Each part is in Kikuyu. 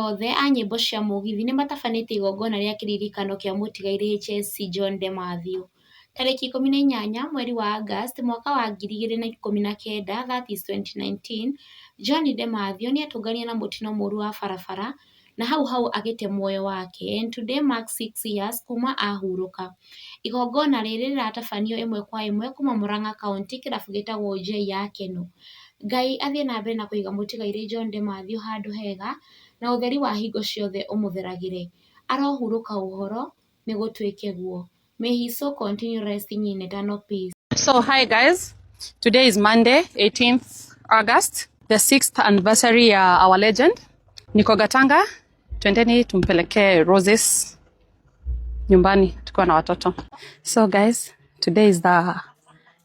Aini othe a nyĩmbo cia mũgithi nĩmatabanĩtie igongona rĩa kĩririkano kĩa mũtigairĩ HSC John De Mathew. Tarĩki 18 mweri wa Agosti mwaka wa 2019 that is 2019, John De Mathew nĩatũnganire na mũtino mũru wa barabara na hau hau agĩte muoyo wake and today marks 6 years kuma ahurũka. Igongona rĩrĩ rĩratabanio ĩmwe kwa ĩmwe kuma Murang'a County kĩrabu gĩtagwo J ya Keno. Ngai athiĩ na mbere na kũiga mũtigairĩ John De Mathew handũ hega na ũtheri wa hingo ciothe ũmũtheragĩre. Arohurũka ũhoro, nĩgũtuĩke guo. May his soul continue resting in eternal peace. So, hi guys. Today is Monday, 18th August, the sixth anniversary ya our legend. Niko Gatanga, twendeni tumpelekee roses nyumbani tukiwa na watoto. So guys, today is the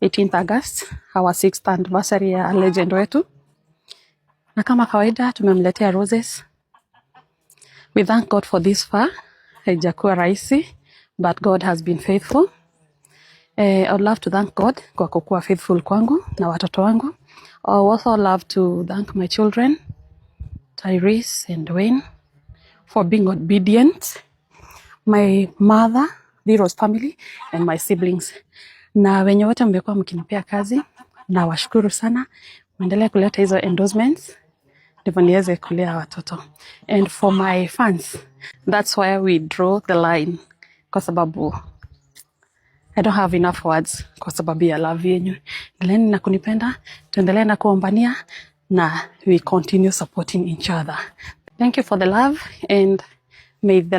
18th August, our sixth anniversary ya legend wetu, na kama kawaida tumemletea roses. We thank God for this far. Haijakuwa rahisi, but God has been faithful. I would love to thank God kwa kukuwa faithful kwangu na watoto wangu. I also love to thank my children, Tyrese and Wayne, for being obedient. My mother, Lero's family, and my siblings. Na wenye wote mmekuwa mkinipea kazi, na washukuru sana. Muendelee kuleta hizo endorsements ndivyo niweze kulea watoto. And for my fans, that's where we draw the line, kwa sababu I don't have enough words kwa sababu ya love yenyu. Endeleeni na kunipenda, tuendelee na kuombania na we continue supporting each other. Thank you for the love and may the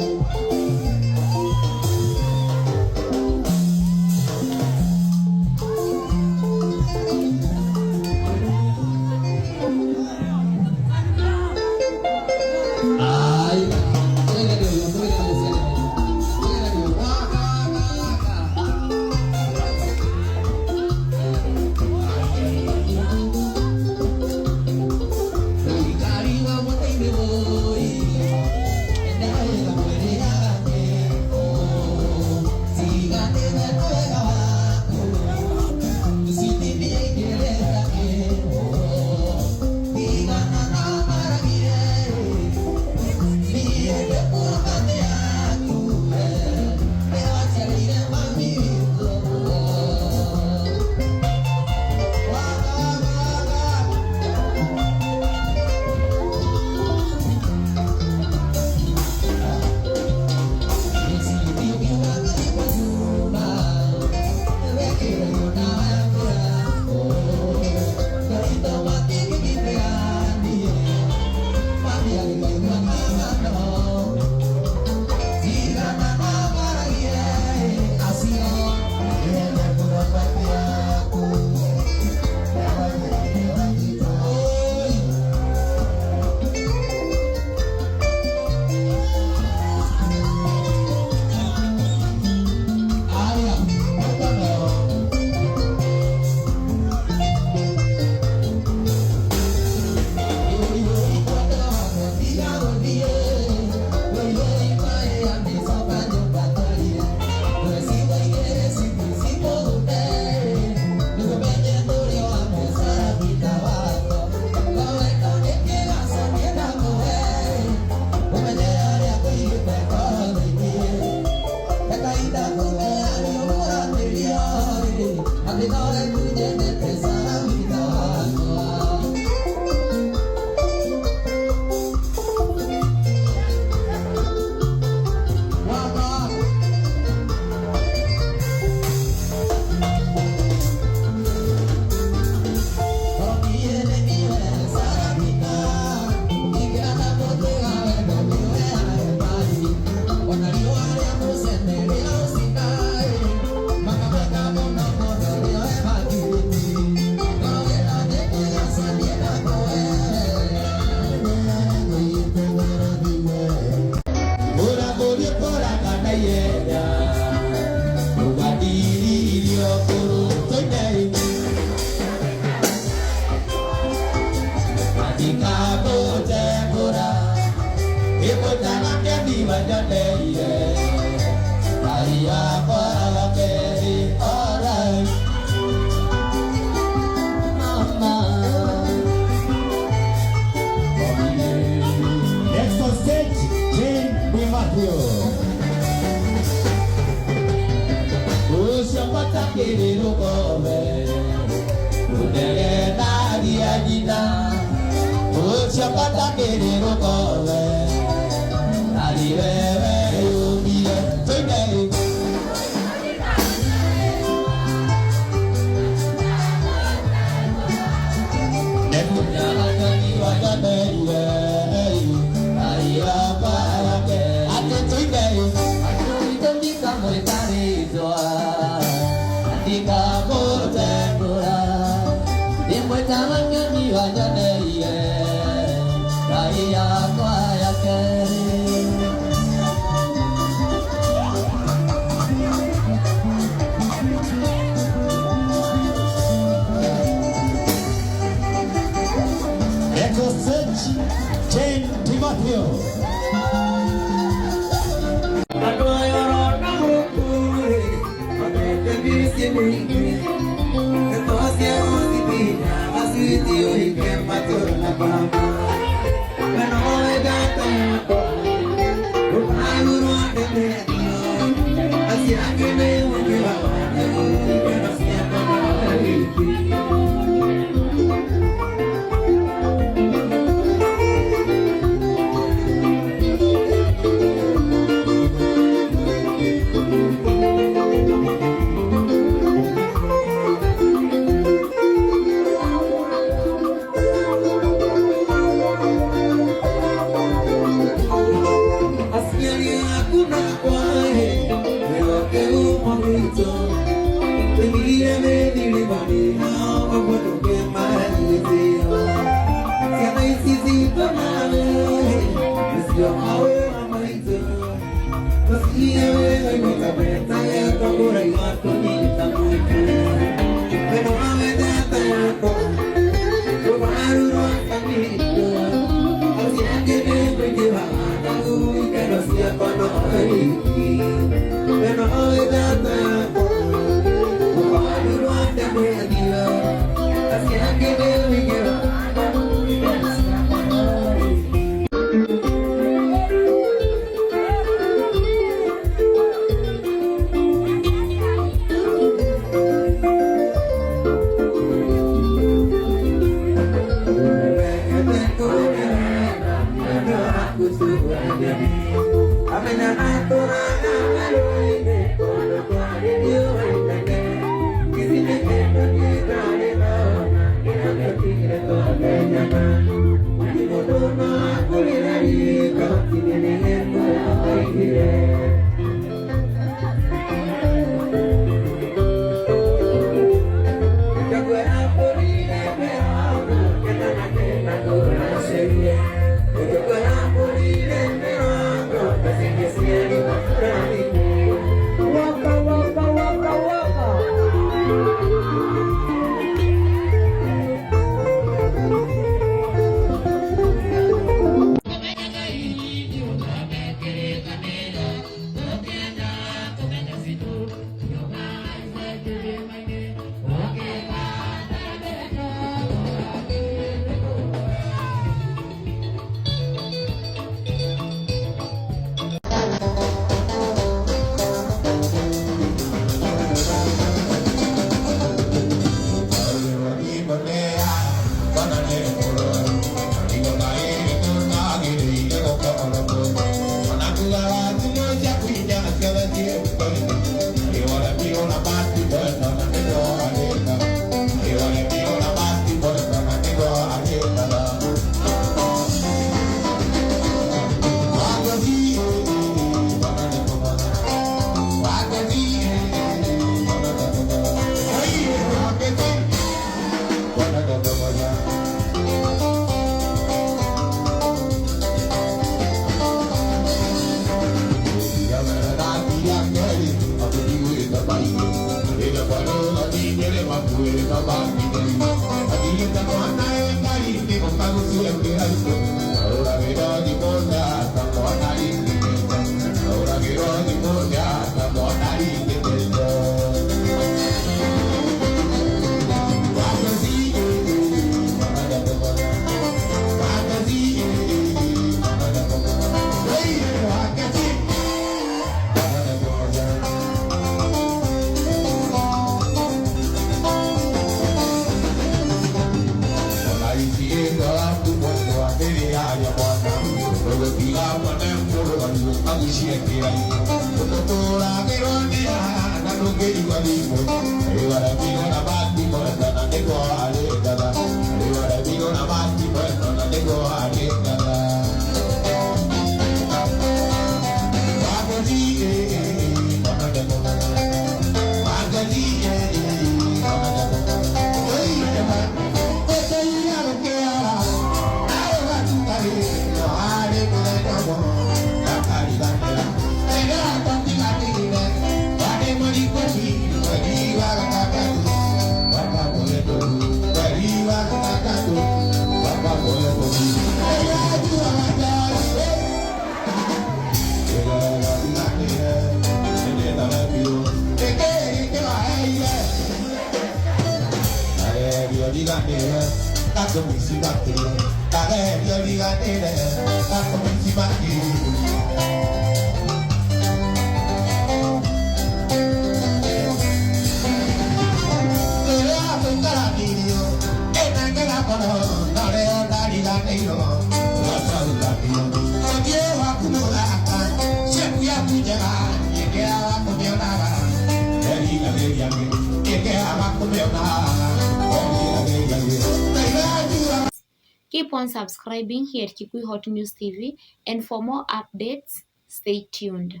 Keep on subscribing here at Kikuyu Hot News TV, and for more updates, stay tuned.